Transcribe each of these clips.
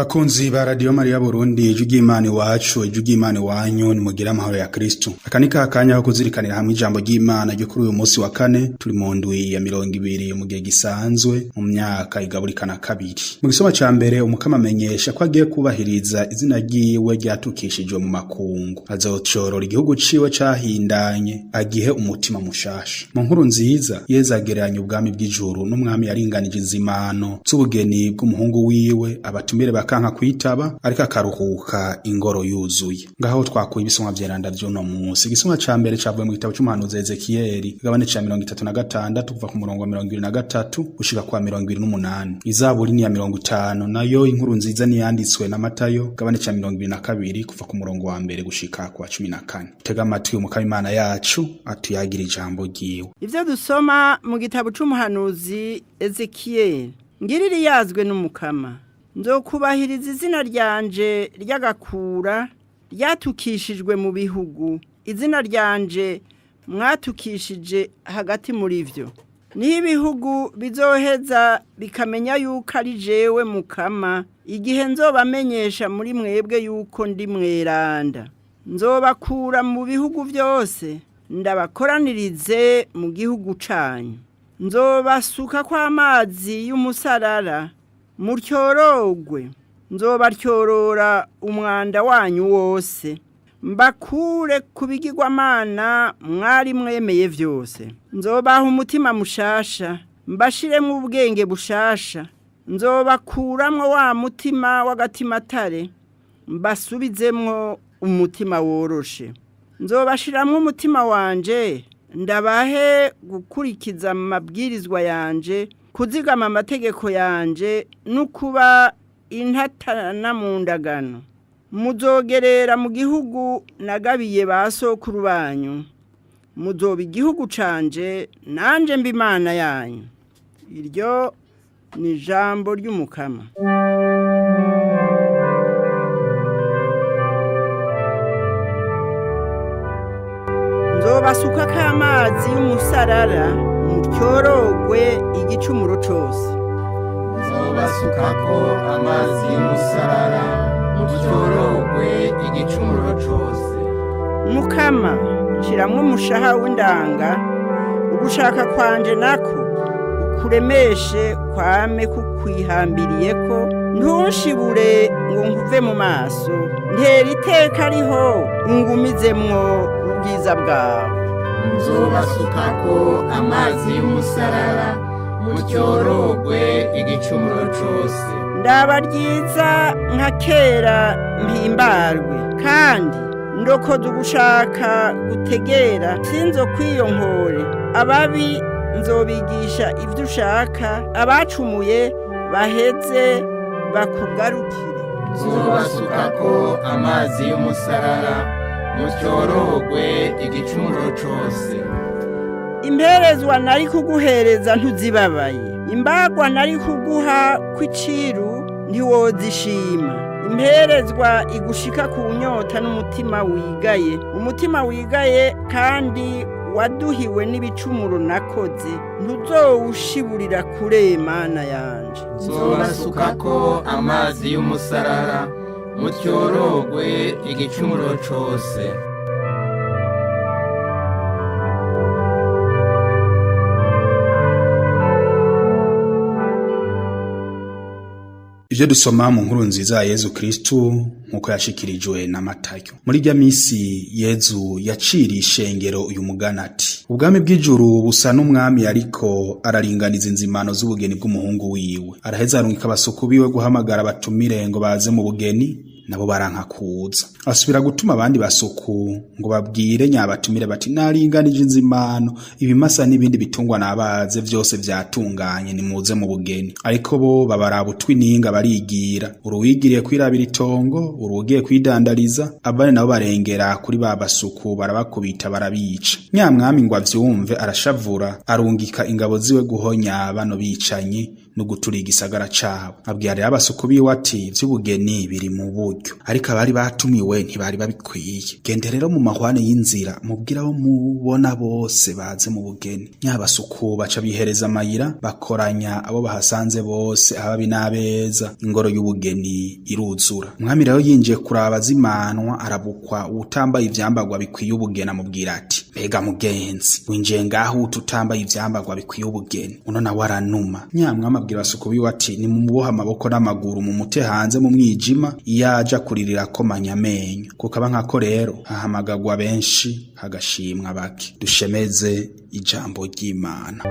Bakunzi ba Radio Maria Burundi, ijwi ry'Imana iwacu, ijwi ry'Imana iwanyu, nimugire amahoro ya Kristo. Aka ni ka kanya ko kuzirikanira hamwe ijambo ry'Imana ryo kuri uyu munsi wa kane, turi mu ndwi ya 20 mu gihe gisanzwe mu myaka igaburikana kabiri. Mu gisoma ca mbere umukama amenyesha ko agiye kubahiriza izina ryiwe ryatukishijwe mu makungu. Azocorora igihugu ciwe cahindanye, agihe umutima mushasha. Mu nkuru nziza, Yezu agereranya ubwami bw'ijuru n'umwami yaringanije izimano z'ubugeni bw'umuhungu wiwe, abatumire bakanka kwitaba, ariko akaruhuka ingoro yuzuye. Ngaho twakuye ibisomwa vyeranda vy'uno munsi. Igisomwa ca mbere cavuye mu gitabo c'umuhanuzi Ezekiyeli, igabane ca 36 kuva ku murongo wa 23 gushika kwa 28. Izaburi ni ya 50, nayo inkuru nziza niyanditswe na Matayo, igabane ca 22 kuva ku murongo wa mbere gushika kwa 14. Tega amatwi umukama Imana yacu atuyagira ijambo ryiwe. Ivyo dusoma mu gitabo c'umuhanuzi Ezekiyeli. Ngiriri yazwe n'umukama. Nzokubahiriza izina ryanje ry'agakura ryatukishijwe mu bihugu. Izina ryanje mwatukishije hagati muri vyo. Niho ibihugu bizoheza bikamenya yuko ari jewe mukama, igihe nzobamenyesha muri mwebwe yuko ndi mweranda. Nzobakura mu bihugu byose, ndabakoranirize mu gihugu canyu. Nzobasuka kw'amazi y'umusarara, mutyorogwe. Nzobatyorora umwanda wanyu wose, mbakure ku bigirwamana mwari mwemeye vyose. Nzobaha umutima mushasha, mbashiremwo ubwenge bushasha. Nzobakuramwo wa mutima w'agatimatare, mbasubizemwo umutima woroshe. Nzobashiramwo umutima wanje, ndabahe gukurikiza amabwirizwa yanje, kuzigama amategeko yanje, no kuba intatana mu ndagano. Muzogerera mu gihugu nagabiye ba sokuru banyu, muzoba igihugu canje, nanje mba Imana yanyu. Iryo ni ijambo ry'umukama. Nzobasuka k'amazi y'umusarara, mutyorogwe igicumuro cose. Nzobasukako amazi y'umusarara, mutyorogwe igicumuro cose. Mukama, nshiramwo umushaha w'indanga, ugushaka kwanje nako ukuremeshe kwame kukwihambiriyeko, ntunshibure ngo nkuve mu maso, ntera iteka riho ungumizemwo ubwiza bwawe. Nzobasukako amazi y'umusarara, mutyorogwe igicumuro cose. Ndaba ryiza nka kera mpimbarwe, kandi ndokoze ugushaka gutegera, sinzo kwiyonkore. Ababi nzobigisha ivyo ushaka, abacumuye baheze bakugarukire. Nzobasukako amazi y'umusarara, mutyorogwe igicumuro cose. Imperezwa nari kuguhereza ntuzibabaye, imbagwa nari kuguha kw'iciru ntiwozishima. Imperezwa igushika ku nyota n'umutima wigaye, umutima wigaye kandi waduhiwe n'ibicumuro nakoze, ntuzowushiburira kure Mana yanje. Nzobasukako amazi y'umusarara, mutyorogwe igicumuro cose. Ivyo dusoma mu nkuru nziza ya Yezu Kristu nkuko yashikirijwe na Matayo. Muri rya misi Yezu yaciriye ishengero uyu mugani ati: Ubwami bw'ijuru busa n'umwami ariko araringaniza inzimano z'ubugeni bw'umuhungu wiwe. Araheza arungika abasuku biwe guhamagara abatumire ngo baze mu bugeni, nabo baranka kuza. Asubira gutuma abandi basuku ngo babwire nyabatumire bati: naringanije inzimano, ibimasa n'ibindi bitungwa nabaze vyose vyatunganye, nimuze mu bugeni. Ariko bo babaraba utwi ninga barigira, uruwigiriye kwirabira itongo, urugiye kwidandariza, abandi nabo barengera kuri ba basuku barabakubita barabica. Nyamwami ngo avyumve arashavura, arungika ingabo ziwe guhonya bano bicanyi no guturiga igisagara cabo. Abwira rero abasuku biwe ati ivy'ubugeni biri mu buryo, ariko abari batumiwe ntibari babikwiye. Gende rero mu mahwane y'inzira mubwire abo mubona bose baze mu bugeni. Nyabasuku baca bihereza amayira, bakoranya abo bahasanze bose, ababi n'abeza, ingoro y'ubugeni iruzura. Umwami rero yinjiye kuraba azimanwa, arabukwa uwutambaye ivyambagwa bikwiye ubugeni, amubwira ati mbega mugenzi, winjiye ngaho ute utambaye ivyambagwa bikwiye ubugeni? Uno nawe aranuma. Nyamwami abwira abasuku biwe ati nimumubohe amaboko n'amaguru, mumute hanze mu mwijima, iyo aja kuririra akomanya amenyo. Kukaba nkako rero hahamagagwa benshi hagashimwa bake. Dushemeze ijambo ry'Imana.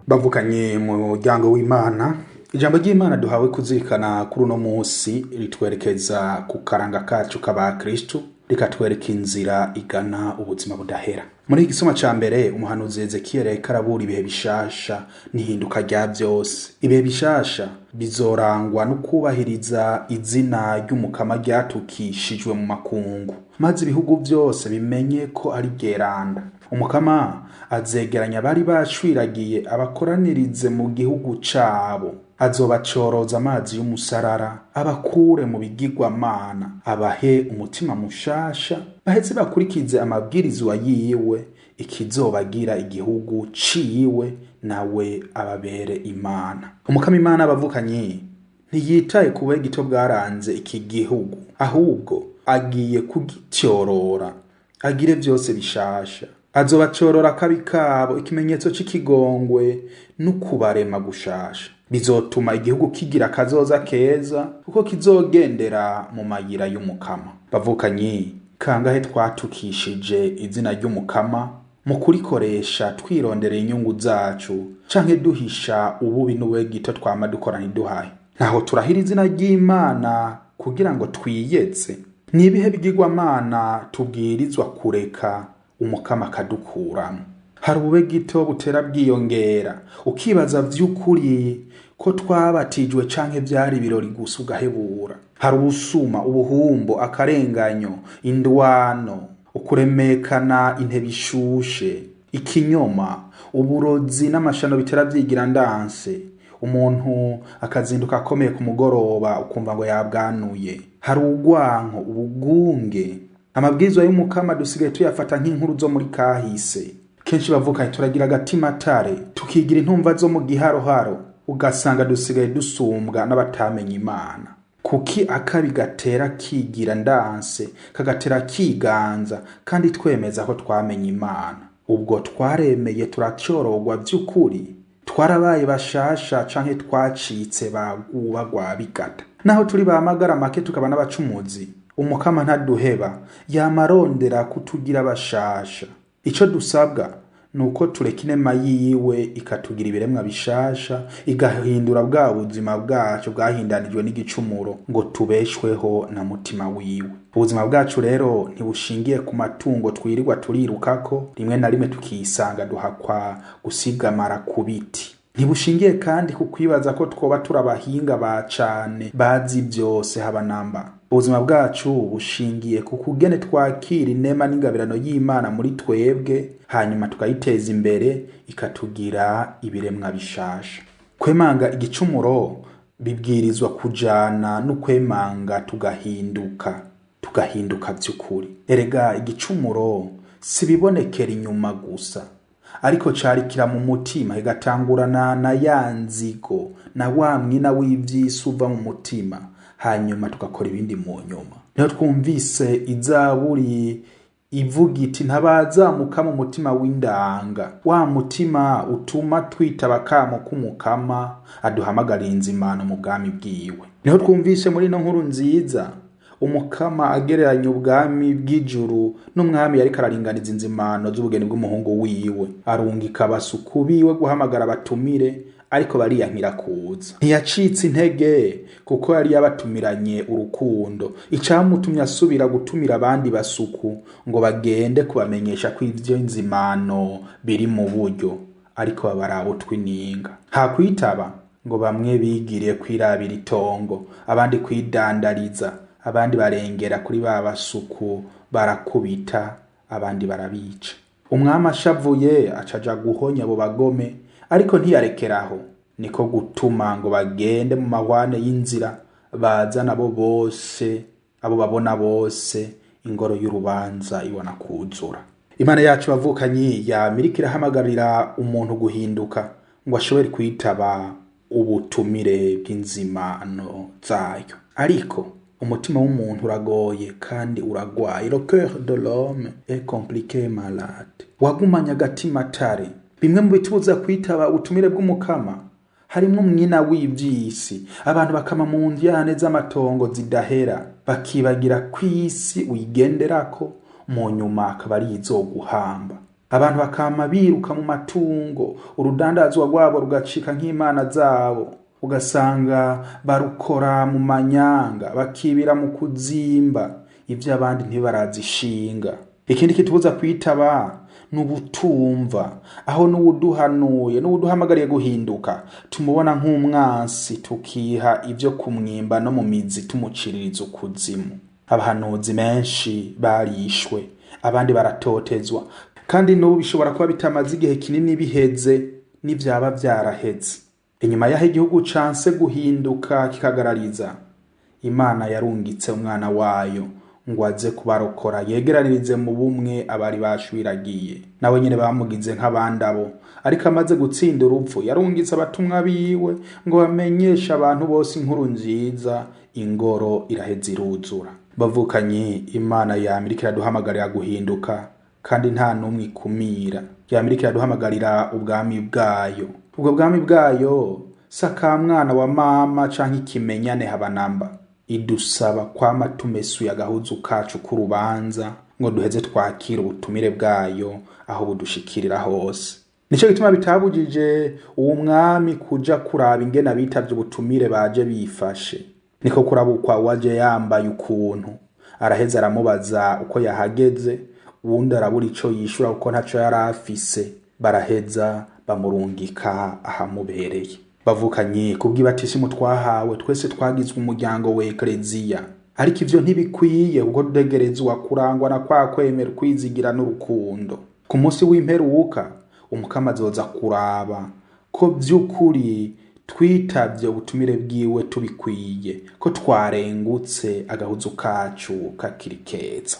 Bavukanye mu muryango w'Imana, ijambo ry'Imana duhawe kuzirikana kuri uno munsi ritwerekeza ku karanga kacu k'abakristu, rikatwereka inzira igana ubuzima budahera. Muri iki gisoma ca mbere, umuhanuzi Ezekiyeli yariko arabura ibihe bishasha n'ihinduka rya vyose. Ibihe bishasha bizorangwa no kubahiriza izina ry'Umukama ryatukishijwe mu makungu, maze ibihugu vyose bimenye ko ari ryeranda. Umukama azegeranya abari bashwiragiye, abakoranirize mu gihugu cabo. Azobacoroza amazi y'umusarara, abakure mu bigirwamana, abahe umutima mushasha, baheze bakurikize amabwirizwa yiwe, ikizobagira igihugu ciwe, nawe ababere Imana. Umukama Imana abavukanyi ntiyitaye ku bugito bwaranze iki gihugu, ahubwo agiye kugityorora, agire vyose bishasha. Azobacorora akabi kabo, ikimenyetso c'ikigongwe n'ukubarema gushasha. Bizotuma igihugu kigira akazoza keza, kuko kizogendera mu mayira y'Umukama. Bavukanyi, kangahe twatukishije izina ry'Umukama mu kurikoresha twirondera inyungu zacu, canke duhisha ububi n'ubwegito twama dukora ntiduhahe? Ntaho turahira izina ry'Imana kugira ngo twiyeze. Ni ibihe bigirwamana tubwirizwa kureka Umukama akadukuramo? Hari ububegito butera bwiyongera, ukibaza vy'ukuri ko twabatijwe canke vyari ibirori gusa ugahebura. Hari ubusuma, ubuhumbo, akarenganyo, indwano, ukuremekana intebe ishushe, ikinyoma, uburozi n'amashano bitera vyigira ndanse. Umuntu akazinduka akomeye ku mugoroba ukumva ngo yabwanuye. Hari urwanko, ubugunge. Amabwirizwa y'Umukama dusigaye tuyafata nk'inkuru zo muri kahise. Kenshi bavukanye turagira agatimatare, tukigira intumva zo mu giharoharo, ugasanga dusigaye dusumbwa n'abatamenya Imana. Kuki akabi gatera kigira ndanse, kagatera kiganza, kandi twemeza ko twamenye Imana? Ubwo twaremeye turacorogwa vy'ukuri? Twarabaye bashasha canke twacitse baguba rwa bigata? Naho turi ba magara make tukaba n'abacumuzi, Umukama ntaduheba, yamarondera kutugira bashasha. Ico dusabwa nuko tureka inema yiwe ikatugira ibiremwa bishasha, igahindura bwa buzima bwacu bwahindanijwe n'igicumuro, ngo tubeshweho na mutima wiwe. Ubuzima bwacu rero ntibushingiye ku matungo twirirwa turirukako, rimwe na rimwe tukisanga duhakwa gusigamara ku biti. Ntibushingiye kandi ku kwibaza ko twoba turi abahinga ba cane bazi vyose haba namba. Ubuzima bwacu bushingiye ku kugene twakira inema n'ingabirano y'Imana muri twebwe, hanyuma tukayiteza imbere ikatugira ibiremwa bishasha. Kwemanga igicumuro bibwirizwa kujana n'ukwemanga tugahinduka, tugahinduka vy'ukuri. Erega igicumuro si bibonekera inyuma gusa, ariko carikira mu mutima, kigatangurana na ya nzigo na wa mwina w'ivyisi uva mu mutima, hanyuma tugakora ibindi mu nyuma. Niho twumvise izaburi ivuga iti ntabazamuka mu mutima w'indanga, wa mutima utuma twitaba akamo k'Umukama aduhamagara inzimano mu bwami bwiwe. Niho twumvise muri ino nkuru nziza Umukama agereranya ubwami bw'ijuru n'umwami yariko araringaniza inzimano z'ubugeni bw'umuhungu wiwe, arungika abasuku biwe guhamagara abatumire, Ariko bariyankira kuza. Ntiyacitse intege kuko yari yabatumiranye urukundo. Icamutumye asubira gutumira abandi basuku ngo bagende kubamenyesha ko ivyo nzimano biri mu buryo, ariko babaraba utwininga. Hakwitaba ngo bamwe bigiriye kwirabira itongo, abandi kwidandariza, abandi barengera kuri ba basuku barakubita, abandi barabica. Umwami ashavuye acaja guhonya abo bagome, ariko ntiyarekeraho. Niko gutuma ngo bagende mu mahwane y'inzira, bazana abo bose, abo babona bose, ingoro y'urubanza ibona kuzura. Imana yacu bavukanyi yamirika irahamagarira umuntu guhinduka ngo ashobore kwitaba ubutumire bw'inzimano zayo. Ariko umutima w'umuntu uragoye kandi uragwaye. Le cœur de l'homme est compliqué, malade. Wagumanye agatima tare. Bimwe mu bitubuza kwitaba ubutumire bw'umukama harimwo umwina w'ivy'isi. Abantu bakama mu ndyane z'amatongo zidahera, bakibagira kw'isi uyigenderako, mu nyuma akaba ari izoguhamba. Abantu bakama biruka mu matungo, urudandazwa rwabo rugacika nk'imana zabo, ugasanga barukora mu manyanga, bakibira mu kuzimba ivyo abandi ntibarazishinga. Ikindi kitubuza kwitaba n'ubutumva, aho n'uwuduhanuye n'uwuduhamagariye guhinduka tumubona nk'umwansi, tukiha ivyo kumwimba no mu mizi tumuciririza ukuzimu. Abahanuzi menshi barishwe, abandi baratotezwa, kandi n'ubu bishobora kuba bitamaze igihe kinini biheze n'ivyaba vyaraheze. Inyuma y'aho igihugu canse guhinduka kikagarariza, Imana yarungitse umwana wayo ngo aze kubarokora, yegeranirize mu bumwe abari bashwiragiye. Nawe nyene bamugize nk'abandi abo, ariko amaze gutsinda urupfu yarungitse abatumwa biwe ngo bamenyeshe abantu bose inkuru nziza, ingoro iraheza iruzura. Bavukanyi, Imana yamirika iraduhamagarira guhinduka, kandi nta n'umwe ikumira. Yamirika iraduhamagarira ubwami bwayo. Ubwo bwami bwayo si akamwana wa mama canke ikimenyane habanamba. Idusaba kwama tumesuye agahuzu kacu k'urubanza ngo duheze twakire ubutumire bwayo aho budushikirira hose. Nico gituma bitabujije uwo mwami kuja kuraba ingene abitavye ubutumire baje bifashe. Niko kurabukwa uwaje yambaye ukuntu, araheza aramubaza uko yahageze, uwundi arabura ico yishura kuko ntaco yari afise. Baraheza bamurungika ahamubereye. Bavukanyi, kubw'ibatisimu twahawe twese twagizwe umuryango wa Ekleziya, ariko ivyo ntibikwiye kuko dutegerezwa kurangwa na kwa kwemera, kwizigira n'urukundo. Ku munsi w'imperuka umukama azoza kuraba ko vy'ukuri twitavye ubutumire bwiwe tubikwiye, ko twarengutse agahuzu kacu kakiri keza.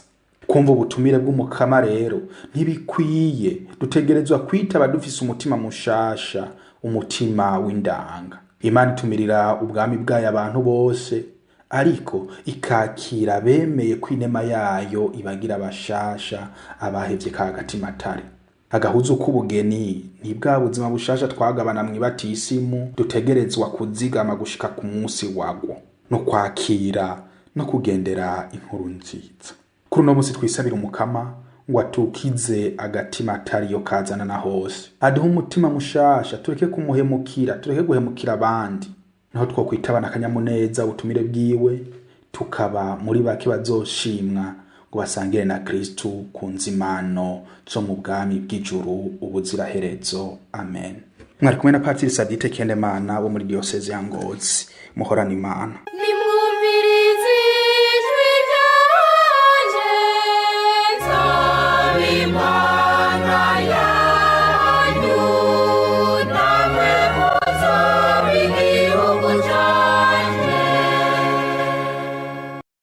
Kumva ubutumire bw'umukama rero ntibikwiye, dutegerezwa kwitaba dufise umutima mushasha, umutima w'indanga. Imana itumirira ubwami bwayo abantu bose, ariko ikakira bemeye ko inema yayo ibagira bashasha, abahevye ka gatimatare. Agahuzu k'ubugeni ni bwa buzima bushasha twagabana mw'ibatisimu, dutegerezwa kuzigama gushika ku munsi wagwo, no kwakira no kugendera inkuru nziza. Kuri uno munsi twisabira umukama ngo atukize agatima atariyo kazana na hose, aduhe umutima mushasha, tureke kumuhemukira, tureke guhemukira abandi. Naho twokwitabana akanyamuneza ubutumire bwiwe, tukaba muri bake bazoshimwa ngo basangire na Kristu ku nzimano zo mu bwami bw'ijuru ubuziraherezo. Amen. Mwari kumwe na Patiri Sadite Kendemana wo muri Diocese ya Ngozi. Muhorane Imana.